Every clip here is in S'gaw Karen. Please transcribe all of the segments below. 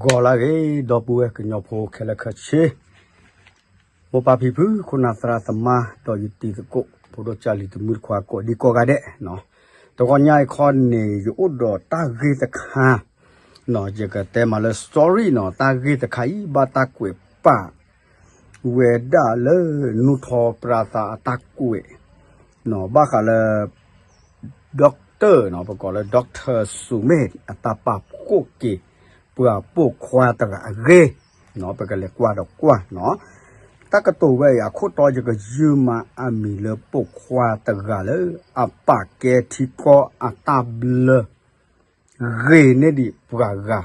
ဂီၤလၢအဂ့ၤ ဒီပုၢ်ဝဲၢ်ကညီဖိခဲလၢာ်ခဲဆ့, မိၢ်ပၢ်ဖံဖု ခိၣ်နၢ်သရၣ်သမါ ဒီးယတံၤသကိး ဖိဒိၣ်ကၢ်လံၤတမုၢ်တခွါကိးဒံကိးဂၤဒဲး, တဂီၤညါအံၤခီန့ၣ် ယအိၣ်ဒီးတၢ်ဂ့ၢ်တခါ, ယကတဲမးလၢ story နီၤ, တၢ်ဂ့ၢ်တခါအံၤ ဘၣ်တၢ်ကွဲးပာ် ဝဲဒၣ်လၢ နူၢ်ထီပြါသးအတၢ်ကွဲး ဘၣ်ဃးလၢ doctor နီၤ, ပကိးလၢ doctor Sumit အတၢ်ပာ်ဖှိၣ်က့ၤ ပှၤပိာ်ခွါတဂၤအဂ့ၢ်, ပကလဲၤကွၢ်ဒီးကွၢ်နီၤ. တၢ်ကတိၤဝဲအံၤအခိၣ်တီ ယကယုၢ်မးအမံၤလၢ ပိာ်ခွါတဂၤလၢ အပာ်ကဲထံကီၢ်အတၢ်ဘျၢ ဂ့ၤန့ၢ်ဒံးပှၤဂၤ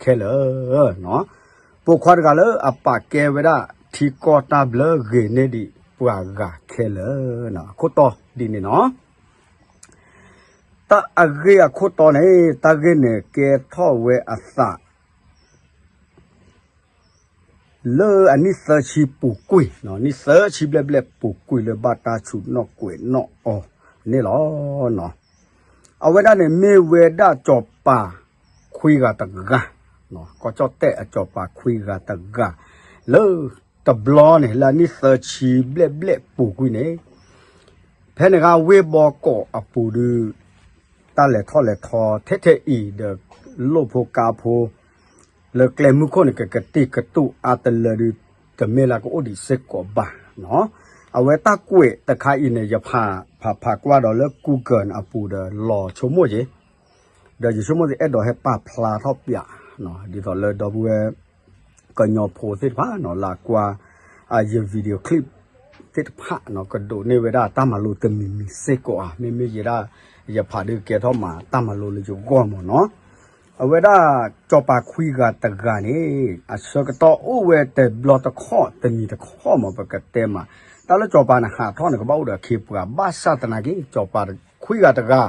ခဲလၢာ်, ပိာ်ခွါတဂၤလၢအပာ်ကဲဝဲဒၣ် ထံကီၢ်တၢ်ဘျၢဂ့ၤန့ၢ်ဒံးပှၤဂၤခဲလၢာ်, အခိၣ်တီဒ်န့ၣ်နီၤ. တၢ်အဂ့ၢ်အခိၣ်တီန့ၣ် တၢ်ဂ့ၢ်န့ၣ်ကဲထီၣ်ဝဲအသး လၢအနံၣ်သၢဆံပူၤကွံာ်, နံၣ်သၢဆံဘျဲၣ်ဘျဲၣ်ပူၤကွံာ်လၢဘၣ်တၢ်ဆူၣ်နီၣ်ကွဲးနီၣ်အီၤန့ၣ်လီၤ. အဝဲဒၣ်န့ၣ်မ့ၢ်ဝဲဒၣ်စီၤပၤခွံဂၤတဂၤ, ကီၢ်ကၠီၣ်တဲၣ်အစီၤပၤခွံဂၤတဂၤ, လၢတဘျီန့ၣ် လၢအနံၣ်သၢဆံဘျဲၣ်ဘျဲၣ်ပူၤကွံာ်န့ၣ် ဖဲန့ၣ်အခါဝ့ၢ်ဘီကီးအပူၤဒီး တၢ်လဲၤထီၣ်လဲၤထီထဲထဲအံၤဒီး လိၣ်ဖိကါဖိ လၢကျဲမုၢ်ခိၣ်န့ၣ် ကကတံာ်ကတူာ်အါတလၢဒီး တမ့ၢ်လၢကအိၣ်ဒံးစ့ၢ်ကီးဘၣ်နီၤ. အဝဲတၢ်ကွဲးတခါအံၤန့ၣ် ယဖးဖးကွၢ်ဒီးလၢ Google အပူၤဒီးလီၤဆိကမိၣ်က့ၤ, ဒီးယဆိကမိၣ်သ့အဲၣ်ဒိးဟဲပာ်ဖျါထီၣ်ပၠး ဒ်သိးလၢဒီပုၢ်ဝဲၢ် ကညီဖိသ့ၣ်တဖၣ်နီၤ လၢကွၢ် ယ video clip သ့ၣ်တဖၣ်နီၤ ကဒိးန့ၢ်ဝဲဒၣ်တၢ်မၤလိတမံၤမံၤစ့ၢ်ကီးဧါ, မ့မ့ၢ်ယဲဒၣ် ယဖးဒုးကဲထီၣ်မးတၢ်မၤလိလၢယဂီၢ်မးနီၤ. အဝဲဒၣ်စီၤပၤခွံဂၤတဂၤန့ၣ် အဆၢကတီၢ်အိၣ်ဝဲတဘျီတခီၣ်တနံၤတခီၣ်မး ပကတဲမး, တၢ်လၢစီၤပၤန့ၣ်ဟးထီၣ်န့ၣ် ကဘၣ်အိၣ်ဒီးအခ့အပှၤ ဘၣ်ဆၣ်သနာ်က့ စီၤပၤခွံဂၤတဂၤ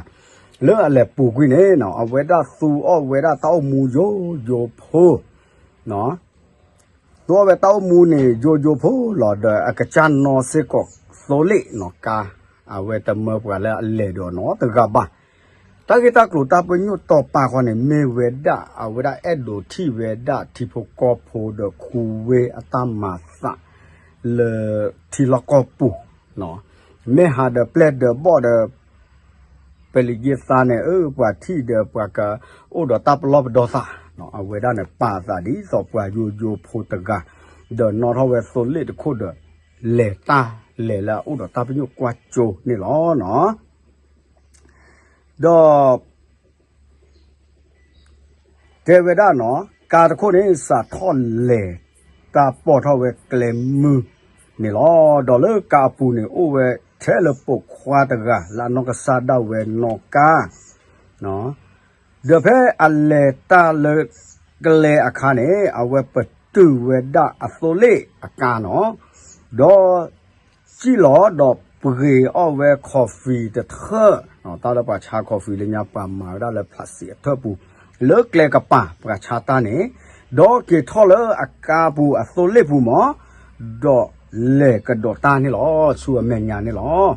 လၢအလဲၤပူၤကွံာ်န့ၣ်နီၤ အဝဲဒၣ်သူအီၣ်ဝဲဒၣ်တၢ်အိၣ်မူယိယိဖိ သူအီၣ်ဝဲတၢ်အိၣ်မူန့ၣ် ယိယိဖိလီၤ ဒီးအကစၢ်နီၣ်စ့ၢ်ကီးသိလ့ၣ်နီၤ ကါ အဝဲတမၢပှၤလၢအလဲၤဒီးနီတဂၤဘၣ်. တၢ်ဂ့ၢ်တၢ်ကျိၤတၢ်ပညိၣ်တီၤပာ်ဃီန့ၣ် မ့ၢ်ဝဲဒၣ် အဝဲဒၣ်အဲၣ်ဒိးထံၣ်ဝဲဒၣ်ထံဖိကီၢ်ဖိဒီးခူဝ့အတၢ်မၤသး လၢထံလီၢ်ကီၢ်ပူၤ မ့ၢ်ဟးဒီးပျဲၢ်ဒီးဘီၣ်ဒီး ပလံးယ့ၢ်သါန့ၣ် အၢ ပှၤထံၣ်ဒီးပှၤကအိၣ်ဒီးတၢ်ပလီၢ်ပဒီသး, အဝဲဒၣ်န့ၣ် ပာ်သးဒ်သိးပှၤယိယိဖိတဂၤ, ဒီးနီၣ်ထီၣ်ဝဲသိလ့ၣ်တခိၣ်ဒီး လဲၤတၢ်လဲၤလၢအအိၣ်ဒီးတၢ်ပညိၣ်ကွၢ်စိန့ၣ်လီၤ. ဒီး တဲဝဲဒၣ်နီၤ ကါတခိၣ်န့ၣ် စးထီၣ်လဲၤတၢ်ပိာ်ထီၣ်ဝဲကျဲမုၢ်န့ၣ်လီၤ. ဒီးလၢကါအပူၤန့ၣ် အိၣ်ဝဲထဲလၢပိာ်ခွါတဂၤ လၢအနီၢ်ကစၢ်ဒၣ်ဝဲနီၣ်ကါ ဒီးဖဲအလဲၤတၢ်လၢကျဲအခါန့ၣ် အဝဲပတုာ်ဝဲဒၣ်အသိလ့ၣ်အကါနီၤ, ဒီး စံၣ်လီၤဒီးပှ့ၤအီၣ်ဝဲ coffee တထၢၣ်, တၢ်လၢပှၤဆါ coffee လၢညါ ပှၤမၤဝဲဒၣ်လၢ plastic အထၢၣ်ပူၤ လၢကျဲကပၤ ပှၤဆါတၢ်န့ၣ်, ဒီးက့ၤထီၣ်လၢအကါပူၤအသိလ့ၣ်ပူၤမး, ဒီးလဲၤကဒီးတၢ်န့ၣ်လီၤ ဆူအမဲာ်ညါန့ၣ်လီၤ.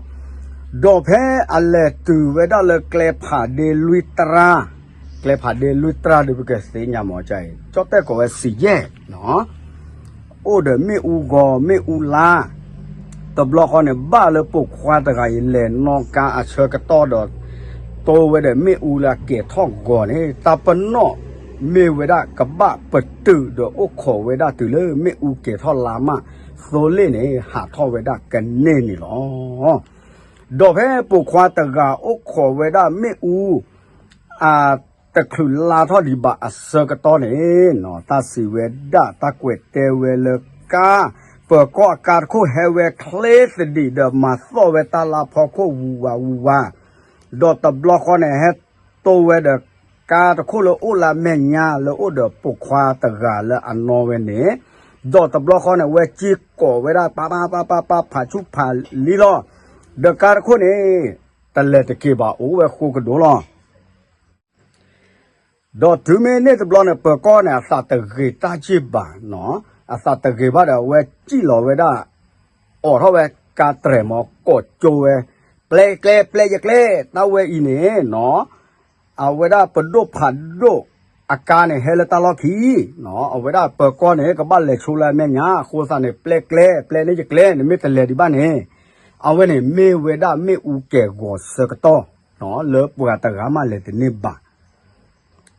ဒီးဖဲအလဲၤတုၤဝဲဒၣ်လၢကျဲဖးဒ့လွံၢ်တြၢ်, ကျဲဖးဒ့လွံၢ်တြၢ်ဒီး ပကသ့ၣ်ညါမး ကၠီၣ်တဲၣ်ကိးဝဲ စံယဲၢ် အိၣ်ဒီးမ့ၣ်အူဂီၤ မ့ၣ်အူလါ, တဘျီဃီန့ၣ် ဘၣ်လၢပိာ်ခွါတဂၤအံၤ လဲၤနီၣ်ကါအဆၢကတီၢ်ဒီး တိဝဲဒီးမ့ၣ်အူလၢအကဲၤထီၣ်ဂီၤန့ၣ် တၢ်ပနီၣ်မ့ၢ်ဝဲဒၣ်ကဘၣ်ပတုာ်ဒီးအိၣ်ခိးဝဲဒၣ်တုၤလၢမ့ၣ်အူကဲၤထီၣ်လါမး သိလ့ၣ်န့ၣ် ဟးထီၣ်ဝဲဒၣ်ကန့ၢ်န့ၣ်လီၤ. ဒီးဖဲပိာ်ခွါတဂၤအိၣ်ခိးဝဲဒၣ်မ့ၣ်အူ အတချုးလါထီၣ်ဒံးဘၣ်အဆၢကတီၢ်န့ၣ်နီၤ တၢ်စံးဝဲဒၣ် တၢ်ကွဲးတဲဝဲလၢကါ, ပၢၤကီၢ်အကါတခိၣ်ဟဲဝဲချ့သဒံးဒီးမၤသီၣ်ဝဲတၢ်လါဖီခိၣ်ဝူၤဝးဝူၤဝး, ဒီးတဘျီဃီန့ၣ် ဟဲတိဝဲဒီးကါတခိၣ်လၢအိၣ်လၢအမဲာ်ညါ လၢအိၣ်ဒီးပိာ်ခွါတဂၤလၢအနီၣ်ဝဲန့ၣ်, ဒီးတဘျီဃီန့ၣ် အဝဲစ့ၢ်ကီးဝဲဒၣ် ပၢ်ပၢ်ပၢ်ပၢ်ပၢ် ဖးဆူၣ်ဖးလံလီၤ. ဒီးကါတခိၣ်န့ၣ် တလဲၤတက့ၤဘၣ် အိၣ်ဝဲဃိကဒိၣ်လီၤ. ဒီးတုၤမ့ၢ်န့ၣ်တဘျီန့ၣ် ပၢၤကီၢ်န့ၣ် အသးတဂ့ၤတၢ်စ့ၢ်ဘၣ်နီၤ, အသးတဂ့ၤဘၣ်ဒီး အဝဲစံၣ်လီၤဝဲဒၣ်, အိးထီၣ်ဝဲကါတြဲၤမး ကိးကၠိဝဲ, ပျဲကျဲ ပျဲယကျဲ တၢ်ဝဲအံၤန့ၣ်နီၤ, အဝဲဒၣ်ပဒိၣ်ဖးဒိၣ် အကါန့ၣ်ဟဲလၢတၢ်လီၢ်ခံ, အဝဲဒၣ်ပၢၤကီၢ်န့ၣ် ကဘၣ်လဲၤဆိလၢအမဲာ်ညါ, အဃိသတးန့ၣ် ပျဲကျဲ, ပျဲန့ၢ်ယကျဲ, နမ့ၢ်တလဲၤဒံးဘၣ်န့ၣ်, အဝဲန့ၣ်မ့ၢ်ဝဲဒၣ်မ့ၣ်အူကဲၤဂီၤဆၢကတီၢ်, လၢပှၤတဂၤမးလဲၤတန့ၢ်ဘၣ်.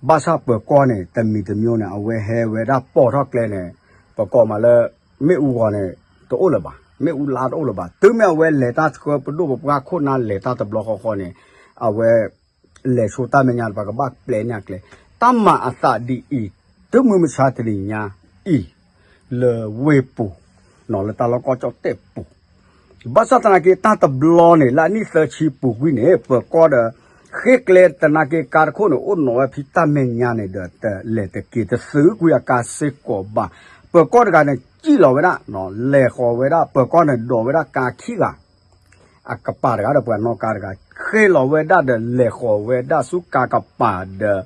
ဘၣ်ဆၣ်ပၢၤကီၢ်န့ၣ် တမံၤတမံၤန့ၣ် အဝဲဟဲဝဲဒၣ်ပိာ်ထီၣ်ကျဲန့ၣ်, ပကိးမးလၢ မ့ၣ်အူဂီၤန့ၣ် တအိၣ်လၢၤဘၣ်, မ့ၣ်အူလါတအိၣ်လၢၤဘၣ်. တုၤမ့ၢ်အဝဲလဲၤတၢ်ဆှၢပဒိၣ်ပပှၢ်ခိၣ်နၢ်လဲၤတၢ်တဘျီဃီဃီန့ၣ်, အဝဲ လဲၤဆိတၢ်မဲာ်ညါတပၤ ကဘၣ်ပျဲန့ၢ်အကျဲ, တၢ်မၤအသးဒ်အံၤ, တုၤမုၢ်မဆါတနံၤညါအံၤ, လၢဝ့ၢ်ပူၤ, လၢတၢ်လီၢ်ကီၢ်ကၠီၣ်တဲၣ်ပူၤ, ဘၣ်ဆၣ်သနာ်က့ တၢ်တဘျီန့ၣ် လၢအနံၣ်သၢဆံပူၤကွံာ်န့ၣ် ပၢၤကီၢ်ဒီး ဃ့ကျဲသနာ်က့ ကါတခိၣ်န့ၣ် အိၣ်နီၤဝဲဖဲတၢ်မဲာ်ညါန့ၣ်ဒီး တလဲၤတက့ၤတသုးကွံာ်အကါစ့ၢ်ကီးဘၣ်. ပၢၤကီၢ်တဂၤန့ၣ် စံၣ်လီၤဝဲဒၣ်, လဲၤဃီၤဝဲဒၣ်, ပၢၤကီၢ်န့ၣ် ဒိးဝဲဒၣ်ကါခံဂၤ အကပၤတဂၤဒီးပှၤနီၣ်ကါတဂၤ, ဃ့လီၤဝဲဒၣ်ဒီးလဲၤဃီၤဝဲဒၣ်ဆူကါကပၤဒီး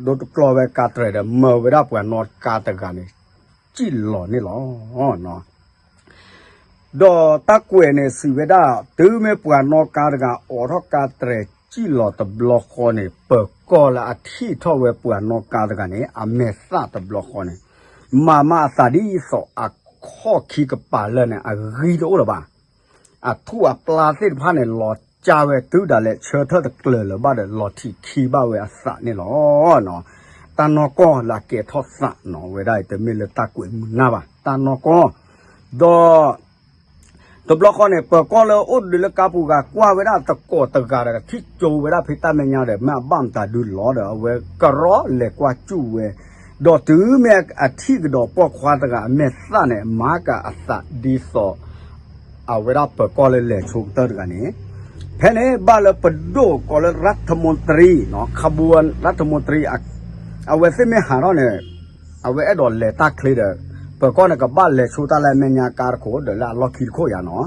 ဒိတကျီဝဲကါတြဲၤဒီး မၢဝဲဒၣ်ပှၤနီၣ်ကါတဂၤန့ၣ် စံၣ်လီၤန့ၣ်လီၤ. ဒီးတၢ်ကွဲးန့ၣ်စံးဝဲဒၣ်, တုၤမ့ၢ်ပှၤနီၣ်ကါတဂၤ အိးထီၣ်ကါတြဲၤစံၣ်လီၤတဘျီဃီန့ၣ်, ပၢၤကီၢ်လၢအထံၣ်ထီၣ်ဝဲပှၤနီၣ်ကါတဂၤန့ၣ် အမဲာ်သၣ်တဘျီဃီန့ၣ်, မၤမးအသးဒ်သိးအခီၣ်ခံကပၤလၢာ်န့ၣ် အဂံၢ်တအိၣ်လၢၤဘၣ်. အထူၣ်အပျၢ်သ့ၣ်တဖၣ်န့ၣ် လီၤကၢ်ဝဲတုၤဒၣ်လဲာ် ဆၢထၢၣ်တကျၢၤလၢၤဘၣ်ဒီး လီၤထံးခံဘၣ်ဝဲအသးန့ၣ်လီၤ. တၢ်နီၢ်ကီၢ်လၢအကဲထီၣ်သးနီၤ ဝဲဒၣ်အံၤ တမ့ၢ်လၢတၢ်ကွဲးမုာ်နၢ်ဘၣ်, တၢ်နီၢ်ကီၢ်, ဒီး တဘျီဃီန့ၣ် ပၢၤကီၢ်လၢအိၣ်ဒုးလၢကါပူၤဂၤ ကွၢ်ဝဲဒၣ်သကိးတဂၤဒီး ထံၣ်ကၠိဝဲဒၣ်ဖဲတၢ်မဲာ်ညါဒီး မ့ၢ်အဘၣ်မတၤဒုလီၤဒီး အဝဲကရီလဲၤကွၢ်စူၣ်ဝဲ, ဒီးတုၤမ့ၢ်အထံၣ်ကဒီးပိာ်ခွါတဂၤအမဲာ်သၣ်န့ၣ် မၤကၤအသးဒ်သိး အဝဲဒၣ်ပၢၤကီၢ်လၢလဲၤဆိကတၢၢ်တဂၤန့ၣ်, ဖဲန့ၣ်ဘၣ်လၢပဒိၣ်ကိးလၢ ရၢၣ်ထမူတရံ, ခဘိ ရၢၣ်ထမူတရံ, အဝဲသ့ၣ်မ့ၢ်ဟးထီၣ်န့ၣ် အဝဲအဲၣ်ဒိးလဲၤတၢ်ချ့ဒီး ပၢၤကီၢ်န့ၣ် ကဘၣ်လဲၤဆိတၢ်လၢအမဲာ်ညါကါတခိၣ် ဒီးလၢအလီၢ်ခံတခိၣ်ယါနီၤ,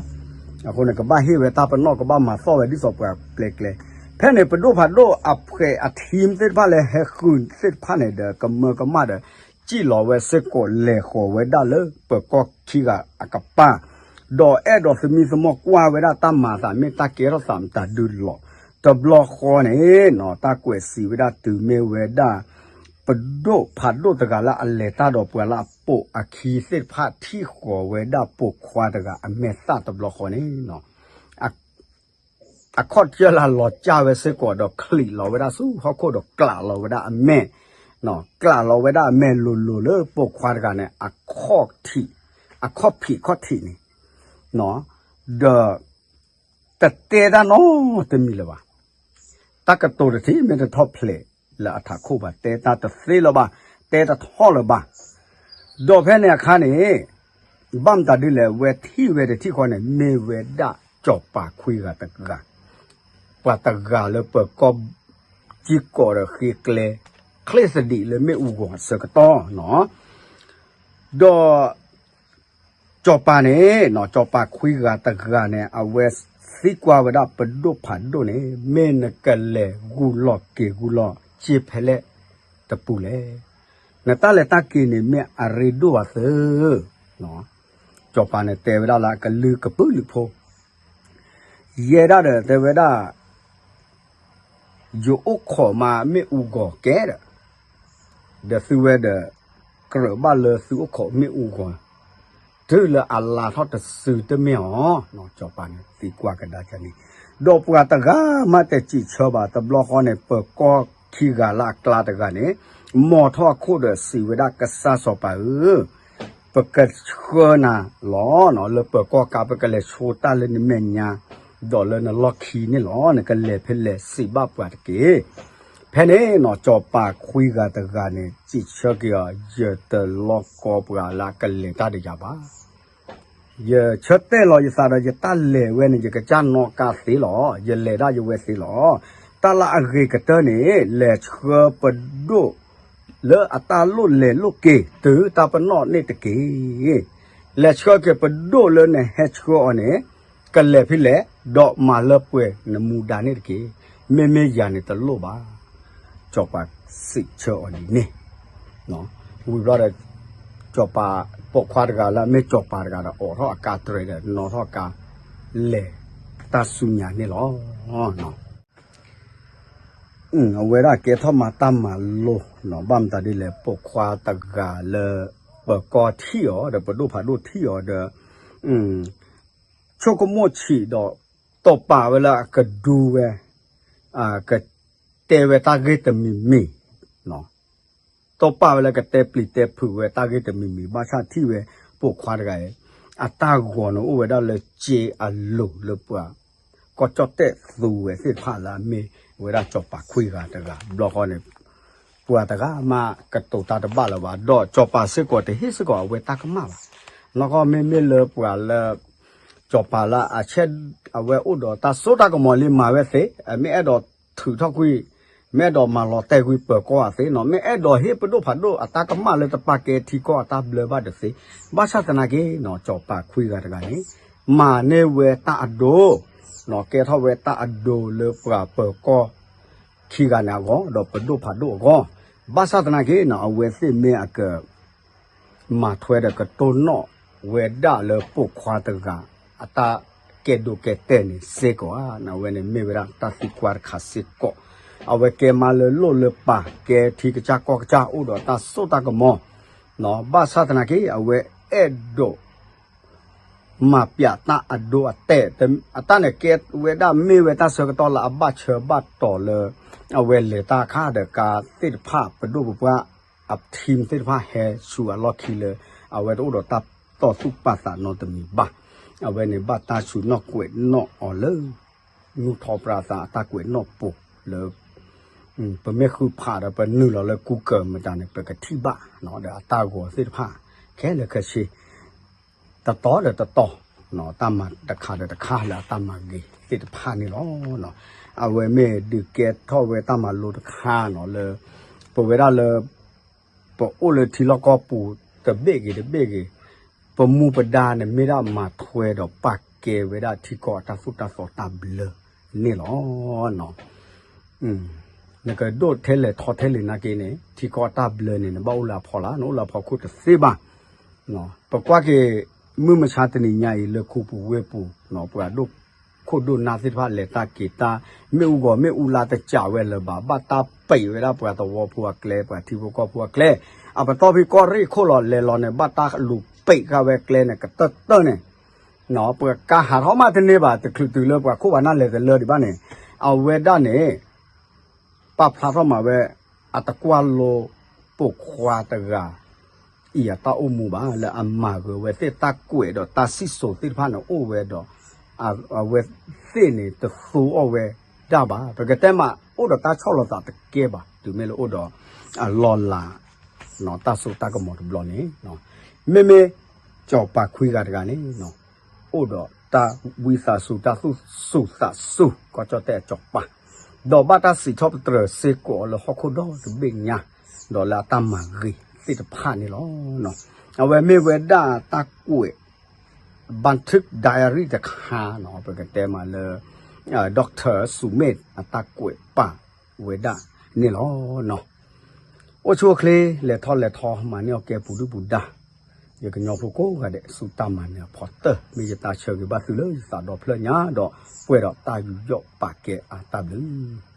အဃိန့ၣ် ကဘၣ်ဟ့ၣ်ဝဲတၢ်ပနီၣ် ကဘၣ်မၤသီၣ်ဝဲဒ်သိးပှၤပျဲကျဲ, ဖဲန့ၣ် ပဒိၣ်ဖးဒိၣ်အဖှဲးအထံသ့ၣ်တဖၣ်လၢဟဲဃုာ်သ့ၣ်တဖၣ်န့ၣ်ဒီး ကမၢကမၣ်ဒီး စံၣ်လီၤဝဲစ့ၢ်ကီးလဲၤဃီၤဝဲဒၣ်လၢပၢၤကီၢ်ခံဂၤအကပၤ, ဒီးအဲၣ်ဒိးသမံသမိးကွၢ်ဝဲဒၣ်တၢ်မၤအသး မ့ၢ်တၢ်ကဲထီၣ်သးမတၤဒုလီၤ. တဘျီဃီန့ၣ်နီၤ တၢ်ကွဲးစံးဝဲဒၣ်တုၤမ့ၢ်ဝဲဒၣ် ပဒိၣ်ဖးဒိၣ်တဂၤလၢအလဲၤတၢ်ဒီးပှၤလၢအပိာ်အခံသ့ၣ်တဖၣ် ထံၣ်ဃီၤဝဲဒၣ်ပိာ်ခွါတဂၤအမဲာ်သၣ်တဘျီဃီန့ၣ်နီၤ အခီၣ်တကၢၢ်လၢလီၤကၢ်ဝဲစ့ၢ်ကီးဒီး ချံးလီၤဝဲဒၣ်ဆူဟီၣ်ခိၣ်ဒီးကျးလီၤဝဲဒၣ်အမဲာ်, ကျးလီၤဝဲဒၣ်အမဲာ်လိၤလိၤလၢပိာ်ခွါတဂၤန့ၣ် အခီၣ်ထံး, အခီၣ်ဖံးအခီၣ်ထံးန့ၣ်, ဒီး တတဲတၢ်နီတမံၤလၢၤဘၣ်. တၢ်ကတိၤတထံၣ်မ့ၢ်တထီၣ်ဖျဲးလၢအထးခိၣ်ဘၣ်, တဲတသ့လၢၤဘၣ်, တဲတထီၣ်လၢၤဘၣ်. ဒီးဖဲန့ၣ်အခါန့ၣ် ဘၣ်မတၤဒ်လဲၣ် ဝဲထံၣ်ဝဲတထံၣ်ဃီန့ၣ် မ့ၢ်ဝဲဒၣ်စီၤပၤခွံဂၤတဂၤ, ပှၤတဂၤလၢပၢၤကီၢ် ကံၢ်ကီးဒီးဃ့ကျဲ ချ့ၣ်သဒံးလၢမ့ၣ်အူဂီၤအဆၢကတီၢ်နီၤ, ဒီး စီၤပၤန့ၣ်နီၤ စီၤပၤခွံဂၤတဂၤန့ၣ် အဝဲသံကွၢ်ဝဲဒၣ်ပဒိၣ်ဖးဒိၣ်န့ၣ် မ့ၢ်နကလဲၤဂုာ်လီၤက့ၤဂုာ်လီၤစ့ဖဲလဲၣ်တပူၤလဲၣ်. နတၢ်လဲၤတၢ်က့ၤန့ၣ် မ့ၢ်အရ့ဒိၣ်အသၢ, စီၤပၤန့ၣ်တဲဝဲဒၣ်လၢအကလုၢ်ကပုာ်လုးဖိ ယဲဒၣ်ဒီးတဲဝဲဒၣ် ယအိၣ်ခိးမးမ့ၣ်အူဂီၤကဲဒီး, ဒီးသုဝဲဒီး ကြၢးဘၣ်လၢသုအိၣ်ခိးမ့ၣ်အူဂီၤ, တုၤလၢအလါထီၣ်တစုတမ့ၢ်အီၤ, စီၤပၤန့ၣ်သံကွၢ်ကဒါကန့ၣ်, ဒီးပှၤတဂၤမးတစံးဆၢဘၣ်. တဘျီဃီန့ၣ် ပၢၤကီၢ်ခံဂၤလၢအကျါတဂၤန့ၣ် မိာ်ထီၣ်အခိၣ်ဒီးစံးဝဲဒၣ် ကစၢ်စီၤပၤဧၢ, ပကဆှၢနၤလီၤ, လၢပၢၤကီၢ်ကါ ပကလဲၤဆိတၢ်လၢနမဲာ်ညါ ဒီးလၢနလီၢ်ခံန့ၣ်လီၤ. နကလဲၤဖဲလဲၣ်စံးဘၣ်ပှၤတက့ၢ်. ဖဲန့ၣ်နီၤ စီၤပၤခွံဂၤတဂၤန့ၣ် စံးဆၢက့ၤအီၤ ယတလီၢ်ကီပှၤလၢအကလဲၤတၢ်ဒီးယၤဘၣ်. ယဆၢတဲာ်လီၤယသးဒီးယတၢ်လဲၤဝဲန့ၣ် ယကစၢ်နီၣ်ကါသ့လီၤ. ယလဲၤဒၣ်ယဝဲသ့လီၤ. တၢ်လၢအဂ့ၤကတၢၢ်န့ၣ် လဲၤဆှၢပဒိၣ်လၢအတၢ်လိၣ်လဲၤလိၣ်က့ၤ တုၤတၢ်ပနီၣ်န့ၣ်တက့ၢ်. လဲၤဆှၢက့ၤပဒိၣ်လၢနဟဲဆှၢအီၤန့ၣ် ကလဲၤဖဲလဲၣ် ဒီးမၤလၢပှဲၤနမူဒါန့ၣ်တက့ၢ်. မ့မ့ၢ်ယၤန့ၣ်တလိၣ်ဘၣ်. စီၤပၤစံးဆၢအီၤဒ်န့ၣ် ဝံၤဘျီဒီး စီၤပၤပိာ်ခွါတဂၤလၢအမ့ၢ်စီၤပၤတဂၤဒီး အိးထီၣ်အကါတြဲၤဒီး နီၣ်ထီၣ်ကါ လဲၤတၢ်ဆူညါန့ၣ်လီၤ. အဝဲဒၣ်ကဲထီၣ်မၤတၢ်မၤလိနီၤ, ဘၣ်မတၤဒ်လဲၣ် ပိာ်ခွါတဂၤလၢ ပၢၤကီၢ်ထံၣ်အီၤဒီး ပဒိၣ်ဖးဒိၣ်ထံၣ်အီၤဒီး ဆိကမိၣ်ဆံးဒီး တိာ်ပာ်ဝဲလၢအကဒုဝဲ ကတဲဝဲတၢ်ဂ့ၢ်တမံၤမံၤ, တိာ်ပာ်ဝဲလၢကတဲပျံၤတဲဖုးဝဲတၢ်ဂ့ၢ်တမံၤမံၤ, ဘၣ်ဆၣ်ထံၣ်ဝဲ ပိာ်ခွါတဂၤအံၤ အတၢ်ဂီၤန့ၣ်အိၣ်ဝဲဒၣ်လၢစ့အလိၤလၢပှၤ ကီၢ်ကၠီၣ်တဲၣ်သူဝဲသ့ၣ်တဖၣ်လၢအမ့ၢ်ဝဲဒၣ်စီၤပၤခွံဂၤတဂၤ ဘျီဃီန့ၣ် ပှၤတဂၤမးကတိၤတၢ်တဘၣ်လၢၤဘၣ်, ဒီးစီၤပၤစ့ၢ်ကီးတဟ့ၣ်စ့ၢ်ကီးအဝဲတၢ်ကမၣ်ဘၣ်. နီၢ်ကီၢ်မ့မ့ၢ်လၢပှၤလၢ စီၤပၤလၢအဆဲး အဝဲအိၣ်ဒီးတၢ်စိတၢ်ကမီၤလံမၤဝဲသ့, မ့ၢ်အဲၣ်ဒိးထုးထီၣ်ကွံာ်, မ့ၢ်အဲၣ်ဒိးမၤလီၤတဲာ်ကွံာ်ပၢၤကီၢ်အသ့နီၤ, မ့ၢ်အဲၣ်ဒိးဟ့ၣ်ပဒိၣ်ဖးဒိၣ်အတၢ်ကမၣ်လၢတပာ်ကဲထံကီၢ်အတၢ်ဘျၢဘၣ်တသ့, ဘၣ်ဆၣ်သနာ်က့နီၤ စီၤပၤခွံဂၤတဂၤန့ၣ် မၤန့ၢ်ဝဲတၢ်အဒိ ကဲထီၣ်ဝဲတၢ်အဒိလၢပှၤပၢၤကီၢ်ခံဂၤန့ၣ်အဂီၢ် ဒီးပဒိၣ်ဖးဒိၣ်အဂီၢ်, ဘၣ်ဆၣ်သနာ်က့နီၤ အဝဲသ့ၣ်မ့ၢ်အက မၤထွဲဒီးကတိၢ်နီၣ်ဝဲဒၣ်လၢပိာ်ခွါတဂၤ အတၢ်ကဲဒိးကဲတဲာ်န့ၣ်စ့ၢ်ကီးဧါ, အဝဲန့ၣ်မ့ၢ်ဝဲဒၣ်တၢ်သံကွၢ်တခါစ့ၢ်ကီး, အဝဲကဲမါလၢလိၣ်လၢပၢ် ကဲထံကစၢ်ကီၢ်ကစၢ်အိၣ်ဒီးတၢ်စိတၢ်ကမီၤ, ဘၣ်ဆၣ်သနာ်က့ အဝဲအဲၣ်ဒိး မၤပျးတၢ်အဒိအတဲာ်, အတၢ်န့ၣ်ကဲဝဲဒၣ်မ့ၢ်ဝဲတၢ်ဆၢကတီၢ်လၢအဘၣ်ဆၢဘၣ်တီၤလၢ အဝဲလဲၤတၢ်အခါဒီးကါသ့ၣ်တဖၣ် ပဒိၣ်ပပှၢ် အ team သ့ၣ်တဖၣ်ဟဲဆူအလီၢ်ခံလၢ အဝဲတအိၣ်ဒီးတၢ်တီၢ်သူၣ်ပာ်သးနီတမံၤဘၣ်, အဝဲန့ၣ်ဘၣ်တၢ်ဆူးနီၣ်ကွဲးနီၣ်အီၤလၢ နူၢ်ထီပြါသးအတၢ်ကွဲးနီၣ်ပူၤလၢ ပမ့ၢ်ဃုဖးဒီးပနုာ်လီၤလၢ Google မတၤန့ၣ် ပကထံၣ်ဘၣ်, ဒီးအတၢ်ဂီၤသ့ၣ်တဖၣ် ခဲလၢာ်ခဲဆ့ တတီၤဒီးတတီၤ, တၢ်မၤတခါဒီးတခါလၢအတၢ်မၤဂ့ၤသ့ၣ်တဖၣ်န့ၣ်လီၤ. အဝဲမ့ၢ်ဒုးကဲထီၣ်ဝဲတၢ်မၤလိတခါနီၤလၢ ပဝဲဒၣ်လၢ ပအိၣ်လၢထံလီၢ်ကီၢ်ပူၤတဘ့ၣ်ဂ့ၤတဘ့ၣ်ဂ့ၤ, ပမူပဒါန့ၣ်မ့ၢ်ဒၣ်မၤထွဲဒီးပာ်ကဲဝဲဒၣ်ထံကီၢ်အတၢ်သိၣ်တၢ်သီတၢ်ဘျၢန့ၣ်လီၤ. နကဒိၣ်ထဲလဲၣ်ထီထဲလဲၣ်နာ်က့န့ၣ် ထံကီၢ်အတၢ်ဘျၢန့ၣ် နဘၣ်အိၣ်လၢအဖီလာ်, နအိၣ်လၢအဖီခိၣ်တသ့ဘၣ်. ပကွၢ်က့ၤ မုၢ်မဆါတနံၤညါအံၤလၢခူပူၤဝ့ၢ်ပူၤ ပှၤဒိၣ်ခိၣ်ဒိၣ်နၢ်သ့ၣ်တဖၣ်လဲၤတၢ်က့ၤတၢ် မ့ၣ်အူဂီၤမ့ၣ်အူလါတစးဝဲလၢၤဘၣ်, ဘၣ်တၢ်ပံးဝဲဒၣ်ပှၤသဝီဖိအကျဲ ပှၤထံဖိကီၢ်ဖိအကျဲ, အပတီၢ်ဖဲကီၢ်ရ့ၣ်ခိၣ်လီၤလဲၤလီၤန့ၣ် ဘၣ်တၢ်လူၤပံးဃာ်ဝဲကျဲန့ၣ် ကတၢၢ်တၢၢ်န့ၣ် ပှၤကါဟးထီၣ်မးတန့ၢ်ဘၣ် တချုးတုၤလၢပှၤခိၣ်ပှၤနၢ်လဲၤတလၢဒံးဘၣ်န့ၣ်, အဝဲဒၣ်န့ၣ် ပာ်ဖျါထီၣ်မးဝဲ အတကွၢ်လိပိာ်ခွါတဂၤ အံၤအတၢ်အိၣ်မူဘၣ် လၢအမၤဂ့ၤဝဲသ့ၣ်တၢ်ကွဲးဒီးတၢ်စံၣ်စိၤသ့ၣ်တဖၣ်န့ၣ်အိၣ်ဝဲဒီး အဝဲသ့ၣ်န့ၣ်တသူအီၣ်ဝဲဒၣ်ဘၣ်, ပကတဲမးအိၣ်ဒီးတၢ်ဆီၣ်လီၤသးတကဲဘၣ် တုၤမ့ၢ်လၢအိၣ်ဒီးအလီၢ်လၤ တၢ်စိတၢ်ကမီၤတဘျီန့ၣ်, မ့မ့ၢ် စီၤပၤခွံဂၤတဂၤန့ၣ် အိၣ်ဒီးတၢ်ဝံသးစူၤတၢ်သူၣ်စူၤသးစူၤ ကီၢ်ကၠီၣ်တဲၣ်အစီၤပၤ, ဒီးဘၣ်တၢ်စံးထီၣ်ပတြၢၤစ့ၢ်ကီးလၢဟီၣ်ခိၣ်ဒီတဘ့ၣ်ညါ, ဒီးလၢအတၢ်မၤဂ့ၤသ့ၣ်တဖၣ်န့ၣ်လီၤ. အဝဲမ့ၢ်ဝဲဒၣ်တၢ်ကွဲး ဘၣ်ထုး diary တခါနီၤ ပကတဲမးလၢ doctor Sumit အတၢ်ကွဲးပာ်ဝဲဒၣ်န့ၣ်လီၤ. အိၣ်ဆူၣ်အိၣ်ချ့ လဲၤထီၣ်လဲၤထီ မၤန့ၢ်အီၣ်ကဲပူၤဒုၣ်ပူၤဒါ, ယကညီဖိကိးဂၤဒဲး ဆူတၢ်မၤနၢၤအဖီတၢၢ် မ့ၢ်ယတၢ်ဆၢဂ့ၤဘၣ်သုလၢယသးဒီဖျၢၣ်ညါ ဒီးပှဲၤဒီးတၢ်ယူးယီၣ်ပာ်ကဲအတၢ်ဘျုး